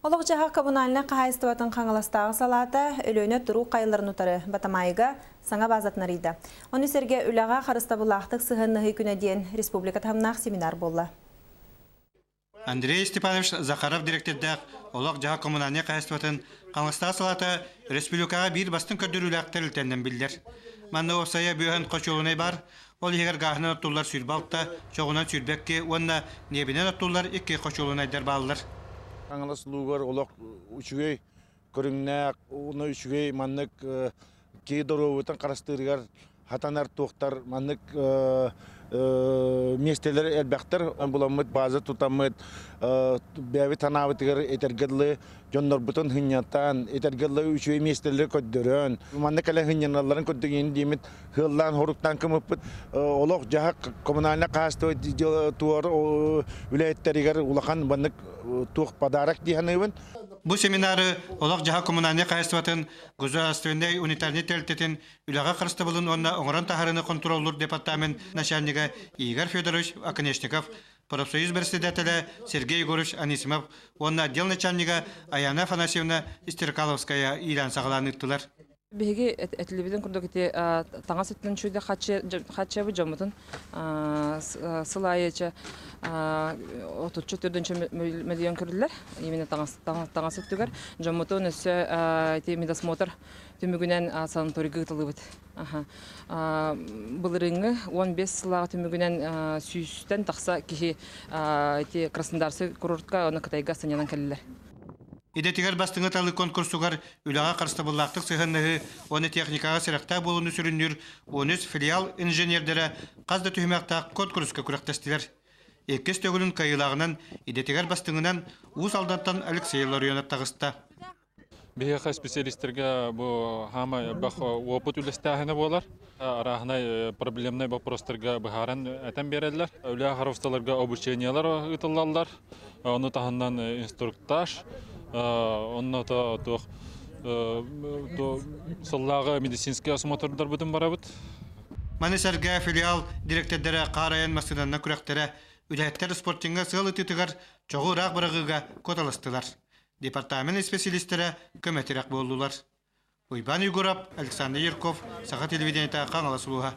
Олох-дьаһах коммунальнай хаһаайыстыбатын Хаҥаластааҕы салаата Өлүөнэ туруук хайаларын утары Батамаайыга саҥа баазатын арыйда. Ону сэргэ үлэҕэ харыстабыллаахтык сыһыаннаһыы күнэ диэн республика таһымнаах семинар буолла. Андрей Степанович Захаров дириэктэрдээх олох-дьаһах коммунальнай хаһаайыстыбатын Хаҥаластааҕы салаата республикаҕа биир бастыҥ көрдөрүүлээх тэрилтэнэн биллэр. Манна уопсайа бүөһэн хочуолунай баар, ол иһигэр гааһынан оттуллар 26, чоҕунан 22 уонна ньиэбинэн оттуллар икки хочуолунайдар бааллар. Хаҥалас улуугар олох үчүгэй көрүҥнээх, уонна үчүгэй маннык киһи доруобуйатын харыстыырыгар хатанар туохтар маннык миэстэлэр элбэхтэр. Буламмыт база тутаммыт бэйэбит санаабытыгар этэргэ дылы дьоннорбутун сынньатан, этэргэ дылы үчүгэй миэстэлэри көрдөрөн, манна кэлэн сынньаналларын көрдүк ини диэммит сыаллаан хоруктаан кымыппыт. Олох-дьаһах коммунальнай хаһаайыстыба туор үлэһиттэригэр улахан маннык туох подарок дии саныыбын. Бу семинары олох-дьаһах коммунальнай хаһаайыстыбатын государственнай унитарнай тэрилтэтин үлэҕэ харыстабылын уонна оҥорон таһаарыыны хонтуруоллуур департамент начальнига Игорь Федорович Оконешников, профсоюз председателэ Сергей Егорович Анисимов уонна отдел начальнига Аяна Афанасьевна Стеркаловская иилээн-саҕалаан ыыттылар. Биһиги этилибитин курдук ити таҥас өттүн үчүгэй хаччыабыт дьоммутун сыл аайы отучча төрдүнчэ мөлүйүөн көрүллэр именно таҥас таҥас өттүгэр дьоммутун өссө ити медосмотр түмүгүнэн санаторийга ыытыллыбыт. Былырыыҥҥы 15 сыллааҕы түмүгүнэн сүүстэн тахса киһи ити Краснодарскай курортка уонна Кытайга сынньанан кэллилэр. Идэтигэр бастыҥы талыы конкурсугар үлэҕэ харыстабыллаахтык сыһыаннаһыы уонна техникаҕа сэрэхтээх буолууну сүрүннүүр 13 филиал инженердэрэ хас да түһүмэхтээх конкурска күрэхтэстилэр. Иккис төгүлүн кыайыылааҕынан идэтигэр бастыҥынан Уус Алдантан Алексей Ларионов таҕыста. Биһиэхэ специалистарга бу хаамай элбэх опыт үлэстээһинэ буолар. Арааһынай проблемнай вопростарга быһааран этэн биэрэллэр. Үлэ харовсталарга обучениелар ыытыллаллар. Ону таһынан инструктаж, онно туох сыллааҕы медицинскэй осмотрдарбытын барабыт. Маны сэргэ филиал дириэктэрдэрэ хаар айан массыынанан күрэхтэрэ, үлэһиттэр спортиҥҥа сыал ытыытыгар чоҕу ыраах быраҕыыга куоталастылар. Департамент испэсэлиистэрэ көмө-тирэх буоллулар. Уйбаан Егоров, Александр Юрков, Саха телевидениета Хаҥалас улууһа.